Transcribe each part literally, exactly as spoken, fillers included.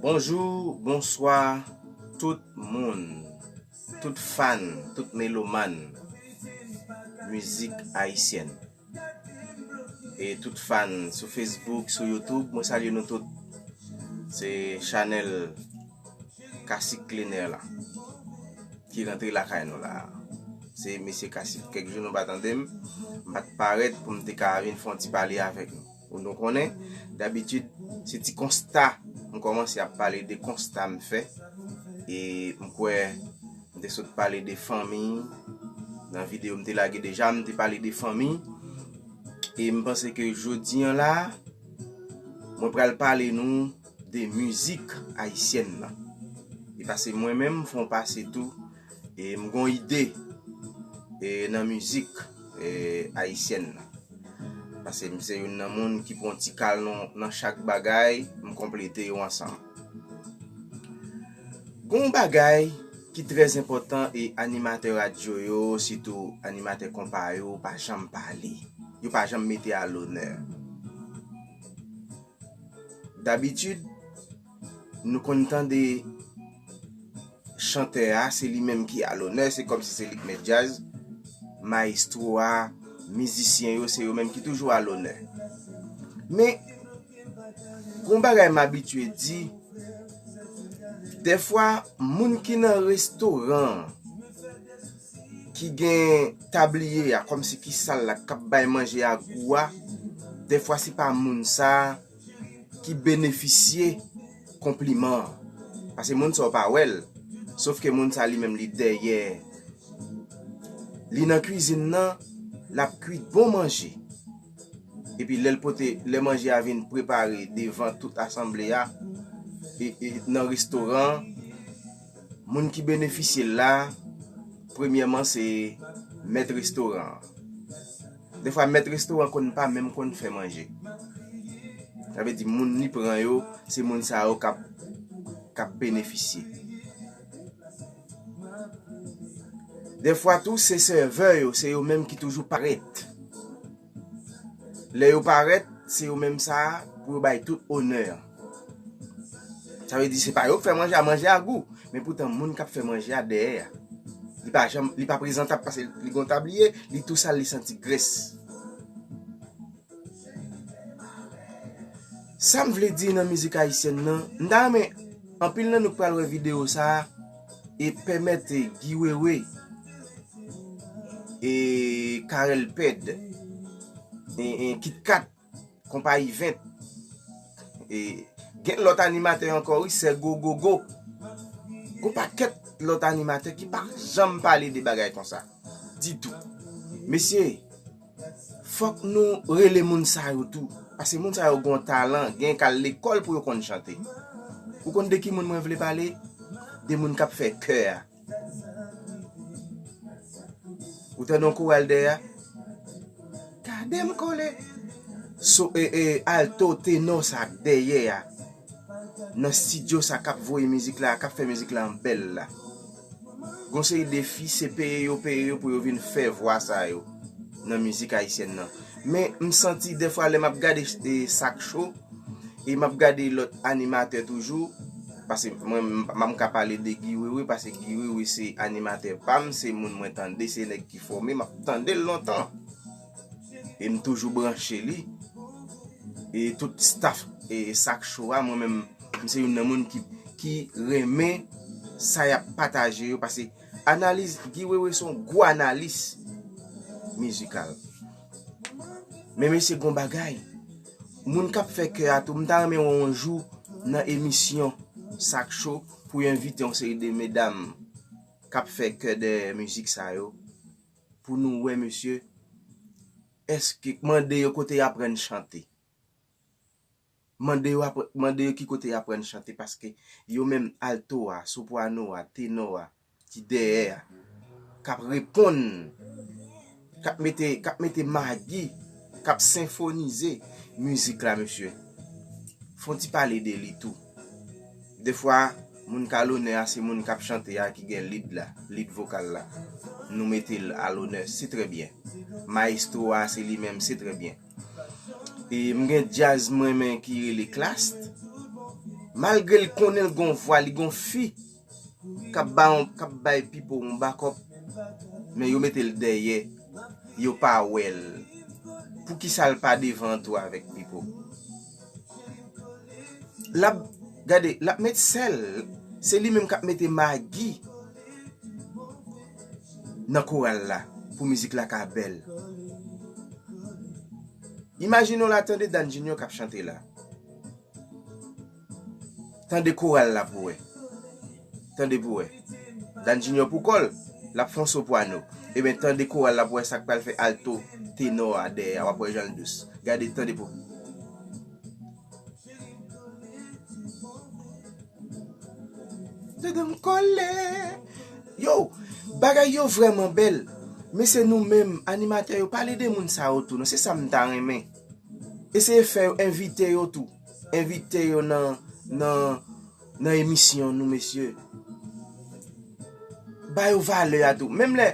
Bonjou, bonswa, tout moun, tout fan, tout melomàn mizik ayisyèn. E tout fan sou Facebook, sou YouTube, mwen salye nou tout. Se chanèl Kasik Klener la ki rantre lakay nou la. Se mesye Kasik. Kèk jou nou pa tande m, m pa t parèt pou m te ka vin fè yon ti pale avèk nou. Ou nou konnen, dabitid, se ti konsta m kòmanse ap pale, de konsta m fè. E m kwè m te sot pale de fanmi. Nan videyo m te lage deja, m te pale de fanmi. E m panse ke jodi an la, mwen pral pale nou de mizik ayisyèn nan. E pase mwen menm, m fè yon pase tou, e m gon ide e nan mizik e ayisyèn nan. Pase m se youn nan moun ki pran ti kal nan, nan chak bagay, m konplete yo ansanm. Gon bagay ki trè enpòtan e animatè radyo yo, sitou animatè konpa yo, pa janm pale. Yo pa janm mete a lonè. Dabitid, nou konn tande chantè a, se li menm ki a lonè, se kòmsi se li k mèt djaz, mayestwo a, mizisyen yo, se yo menm ki toujou a lonè. Men, gon bagay m abitye di, dèfwa, moun ki nan restoran an, ki gen tabliye a, kòmsi ki sal la, k ap bay manje a gou a, dèfwa se pa moun sa a ki benefisye konpliman an. Pase moun sa w pa wè l, sof ke moun sa li menm li dèyè. Li nan kwizin nan, l ap kwit bon manje. Epi lè l pote, lè manje a vin prepare devan tout asanble a, e, e nan restoran an, moun ki benefisye l la, premyèman se mèt restoran an. Defwa mèt restoran konn pa menm konn fè manje. Sa vle di moun li pran yo, se moun sa yo k ap, k ap benefisye. Defwa tou, se sèvè yo, se yo menm ki toujou parèt. Lè yo parèt, se yo menm sa a pou yo bay tout onè an. Sa vle di se pa yo k fè manje a, manje a gou. Men poutan moun k ap fè manje a dèyè a, li pa janm, li pa prezantab pase li gon tabliye, li tou sal, li santi grès. Sa m vle di nan mizik ayisyèn nan, m ta renmen anpil nan nou k pral wè videyo sa a e pèmèt Guy Wewe e Carel Ped, e, e Kit Kat, Konpayi Vent. E gen lòt animatè ankò, wi, Sè Go Go Go. Gon pakèt lòt animatè ki pa janm pale de bagay konsa ditou. Mesye, fòk nou rele moun sa yo tou. Paske moun sa yo gon talan, gen k al lekòl pou yo konn chante. Ou konn de ki moun mwen vle pale? De moun k ap fè kè a. Ou tande yon koral dèyè a? Gade m kole. So, e, e, alto, tenò sa k dèyè a. Nan estidyo sa k ap voye mizik la, k ap fè mizik la an bèl la. Gon seri de fi, se peye yo peye yo pou yo vin fè vwa sa yo nan mizik ayisyèn nan. Men m santi defwa lè m ap gade, e, Sak Cho, e m ap gade lòt animatè toujou, paske mwen, m, m ka pale de Guy Wewe, paske Guy Wewe se animatè pa m, se moun mwen tande, se nèg ki fòme, m ap tande l lontan. E m toujou branche li. E tout staff, e Sak Cho a, mwen menm, m se youn nan moun ki, ki renmen sa y ap pataje yo, paske analiz, Guy Wewe se yon gwo analis mizikal. Men mesye, gon bagay. Moun k ap fè kè a tou, m ta renmen wè yon jou nan emisyon Sak Cho pou yo envite yon seri de medam k ap fè kè dèyè mizik sa yo, pou nou wè, mesye, èske, mande yo kote y aprann chante. Mande yo apr-, mande yo ki kote y aprann chante, paske yo menm alto a, sopwano a, tenò a, ki dèyè a, k ap reponn, k ap mete, k ap mete magi, k ap senfonize mizik la, mesye. Fè yon ti pale de li tou. Defwa, moun k a lonè a, se moun k ap chante a ki gen lead la, lead vokal la. Nou mete l a lonè, se trè byen. Mayestwo a, se li menm, se trè byen. E m gen djaz mwen renmen ki rele Klast. Malgre l konnen l gon vwa, li gon fi k ap ba yon, k ap bay Pipo yon bakòp, men yo mete l dèyè, yo pa wè l. Poukisa l pa devan tou avèk Pipo? L ap, gade, l ap met sèl, se li menm k ap mete magi nan koral la pou mizik la ka bèl. Imajine w la, tande Dan Junior k ap chante la. Tande koral la pou wè. Tande pou wè. Dan Junior pou kò l, l ap fè yon soprano. Ebyen, tande koral la pou wè sa k pral fè alto, tenò a dèyè a. W ap wè jan l dous. Gade, tande pou. Dedan m kole. Yo, bagay yo vrèman bèl. Men se nou menm, animatè yo, pale de moun sa yo tou non. Se sa m ta renmen. Eseye fè yo, envite yo tou. Envite yo nan, nan, nan emisyon nou, mesye. Ba yo valè a tou. Menm lè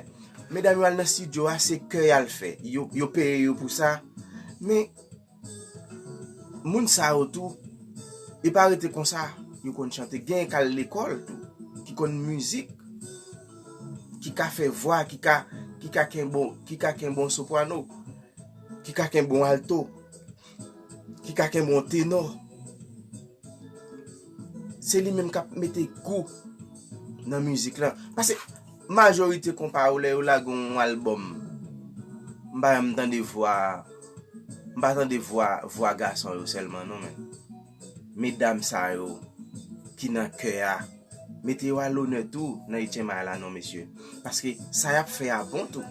medam yo al nan estidyo a, se kè y al fè. Yo, yo peye yo pou sa. Men, moun sa yo tou, e pa rete konsa, yo konn chante. Genyen k al lekòl tou, ki konn mizik, ki ka fè vwa, ki ka, ki ka kenbe, ki ka kenbe yon soprano, ki ka kenbe yon alto, ki ka kenbe yon tenò. Se li menm k ap mete gou nan mizik lan. Paske majorite konpa yo, lè yo lage yon albòm, m pa janm tande vwa, m pa tande vwa, vwa gason yo sèlman non, men medam sa yo ki nan kè a, mete yo a lonè tou nan H M I la non, mesye. Paske sa y ap fè a bon tou.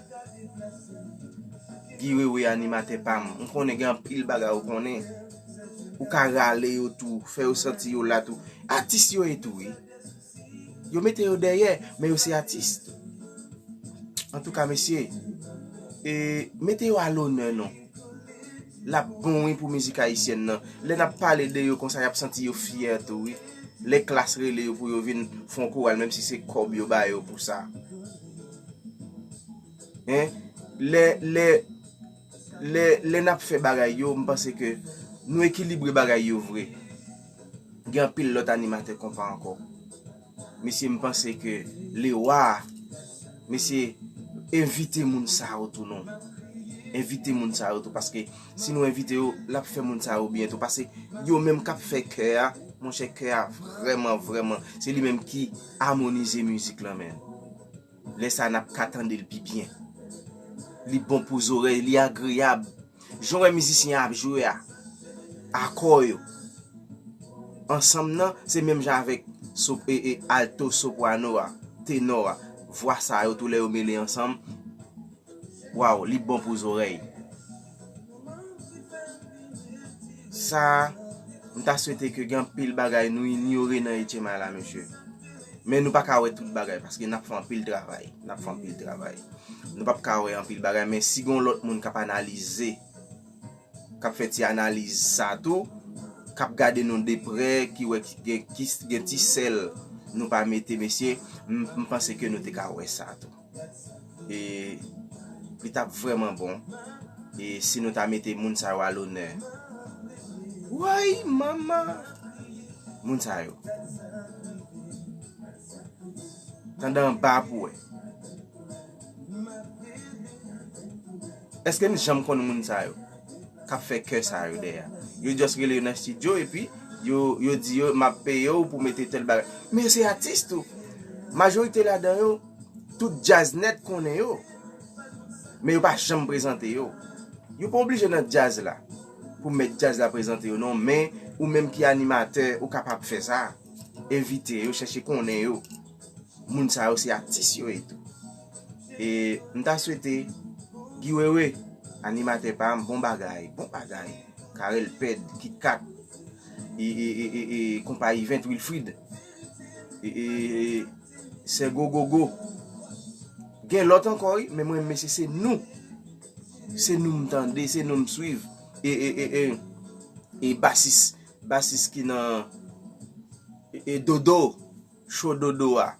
Guy Wewe, animatè pa m, m konnen gen anpil bagay ou konnen. Ou ka rale yo tou, fè yo santi yo la tou. Atis yo ye tou, wi. Yo mete yo dèyè, men yo se atis tou. Antouka, mesye, e, mete yo a lonè non. L ap bon, wi, pou mizik ayisyèn nan. Lè n ap pale de yo konsa, y ap santi yo fyè tou, wi. Lè Klass rele yo pou yo vin fè yon koral, menm si se kòb yo ba yo pou sa. Hein? Lè, lè, lè, lè n ap fè bagay yo, m panse ke nou ekilibre bagay yo vre. Gen anpil lòt animatè konpa ankò. Mesye, m panse ke Lewa, mesye, envite moun sa yo tou non. Envite moun sa yo tou, paske si nou envite yo, l ap fè moun sa yo byen tou. Paske yo menm k ap fè kè a, monchè, kè a vrèman, vrèman, se li menm ki amonize mizik lan, men. Lè sa a, n ap ka tande l pi byen. Li bon pou zòrèy, li agreyab. Jan w wè mizisyen an ap jwe a, akò yo, ansanm nan, se menm jan avèk so-, e, e, alto, soprano a, tenò a. Vwa sa yo tou, lè yo mele ansanm, waw, li bon pou zòrèy. Sa, m ta swete ke gen anpil bagay nou inyore nan H M I la, mesye. Men nou pa ka wè tout bagay, paske n ap fè anpil travay. N ap fè anpil travay. Nou p ap ka wè anpil bagay, men si gen yon lòt moun k ap analize, k ap fè ti analiz sa tou, k ap gade nou de prè, ki wè ki gen, ki gen ti sèl nou pa mete, mesye, m, m panse ke nou te ka wè sa tou. E li t ap vrèman bon, e si nou ta mete moun sa yo a lonè. Woy, manman! Moun sa yo. Tande anba pou wè. Èske n janm konn moun sa yo k ap fè kè sa yo dèyè? Yo just rele yo nan estidyo epi yo, yo di yo, "M ap peye w pou mete tèl bagay." Men yo se atis tou. Majorite ladan yo, tout djaz nèt konnen yo. Men yo pa janm prezante yo. Yo pa oblije nan djaz la pou mèt djaz la prezante yo non, men ou menm ki animatè, ou kapab fè sa. Envite yo, chèche konnen yo. Moun sa yo se atis yo ye tou. E m ta swete Guy Wewe, animatè pa m, bon bagay, bon bagay. Carel Ped, Kit Kat, e, e, e, e, e, konpayi Vent Wilfrid, e, e, e, Sè Gogogo. Gen lòt ankò, wi, men mwen, mesye, se nou. Se nou m tande, se nou m swiv. E, e, e, e, e basis, basis ki nan, e, e, Dodo, cho Dodo a.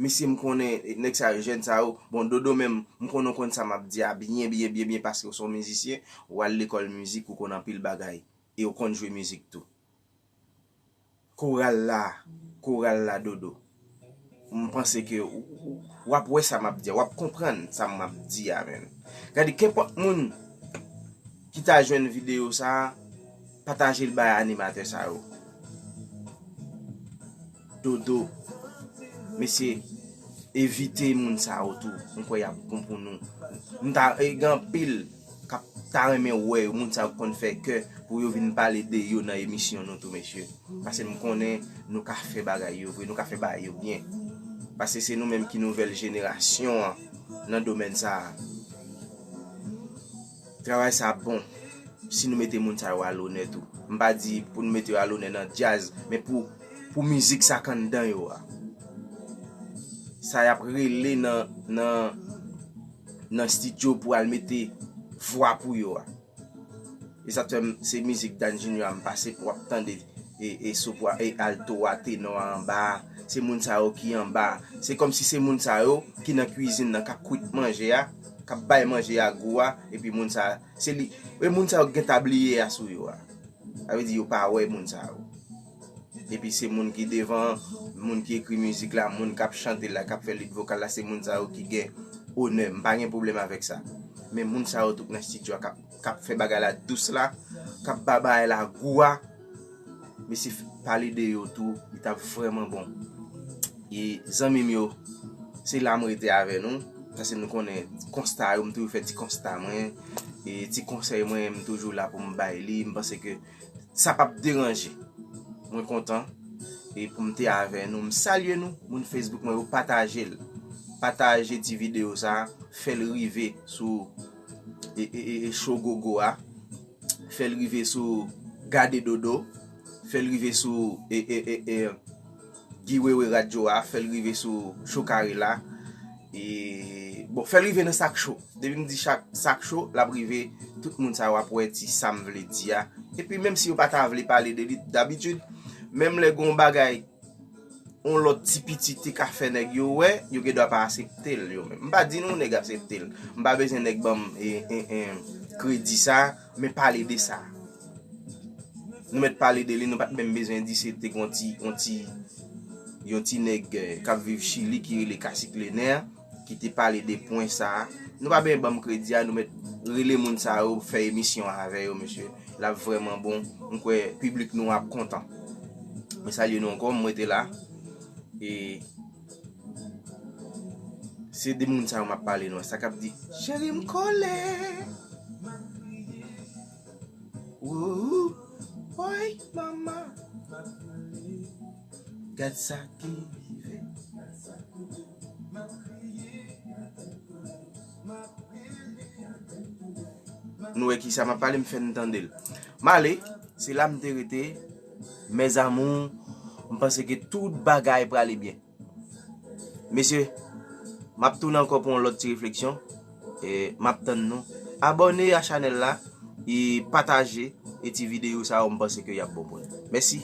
Mesye, m konnen, e, nèg sa yo, jèn sa yo. Bon, Dodo menm, m konnen w konn sa m ap di a byen, byen, byen, byen, paske w se yon mizisyen, w al lekòl mizik, ou konn anpil bagay. E w konn jwe mizik tou. Koral la, koral la Dodo. M panse ke w, w, w ap wè sa m ap di a, w ap konprann sa m ap di a menm. Gade, kenpòt moun ki ta jwenn videyo sa a, pataje l bay animatè sa yo. Dodo, mesye, evite moun sa yo tou. M kwè y ap bon pou nou. M ta, e, gen anpil k ap ta renmen wè yo, moun sa yo konn fè kè pou yo vin pale de yo nan emisyon nou tou, mesye. Paske m konnen nou ka fè bagay yo vre, nou ka fè bagay yo byen. Paske se nou menm ki nouvèl jenerasyon an nan domèn sa a. Travay sa bon si nou mete moun sa yo a lonè tou. M pa di pou nou mete yo a lonè nan djaz, men pou, pou mizik sa k anndan yo a. Sa y ap rele nan, nan, nan estidyo pou al mete vwa pou yo a. E sa t fè m, se mizik Dan Junior a m pase pou w ap tande, e, e sopra, e alto a, tenò a anba a. Se moun sa yo ki anba a. Se kòmsi se moun sa yo ki nan kwizin nan k ap kwit manje a, k ap bay manje a gou a, epi moun sa, se li, e moun sa yo ki gen tabliye a sou yo a. Sa vle di yo pa wè moun sa yo. Epi se moun ki devan, moun ki ekri mizik la, moun k ap chante la, k ap fè lead vocal la, se moun sa yo ki gen onè. M pa gen pwoblèm avèk sa. Men moun sa yo tou k nan estidyo a, k ap, k ap fè bagay la dous la, k ap ba bagay la gou a, mesye, pale de yo tou, li t ap vrèman bon. E zanmi m yo, se la m rete avè nou, paske nou konnen konsta yo, m toujou fè ti konsta mwen, e ti konsèy mwen, m toujou la pou m bay li. M panse ke sa p ap deranje. Mwen kontan, e pou m te avè nou, m salye nou, moun Facebook mwen yo, pataje l. Pataje ti videyo sa, fè l rive sou, e, e, e, e, Show Gogo a. Fè l rive sou Gade Dodo, fè l rive sou, e, e, e, e, Guy Wewe Radyo a, fè l rive sou Show Kare la. E, bon, fè l rive nan Sak Cho. Depi m di chak, Sak Cho, l ap rive tout moun sa yo ap wè ti sa m vle di a. Epi menm si yo pa ta vle pale de li dabitid, menm lè gon bagay yon lòt ti piti te ka fè nèg yo wè, yo gen dwa pa aksepte l yo menm. M pa di nou nèg aksepte l. M pa bezwen nèg ban m, e, e, e, kredi sa, men pale de sa. Nou mèt pale de li, nou pa t menm bezwen di se te gon ti, yon ti, yon ti nèg, eh, k ap viv Chili ki rele Cacique Lener, ki te pale de pwen sa a. Nou pa bezwen ban m kredi a, nou mèt rele moun sa yo, fè emisyon avè yo, mesye. L ap vrèman bon. M kwè piblik nou ap kontan. Mwen salye nou ankò, m rete la. E se de moun sa yo m ap pale nou. Sa k ap di, cheri m kole. Wou, woy, mama. Gad sa ki rive. Nou wè kisa m ap pale, m fè n tande l. M ale, se la m te rete. Mes amours, m panse ke tout bagay prale byen. Mesye, m ap tounen ankò pou yon lòt ti refleksyon. E m ap tann nou. Abòne a chanèl la, e pataje, e ti videyo sa yo, m panse ke y ap bon pou nou. Mèsi.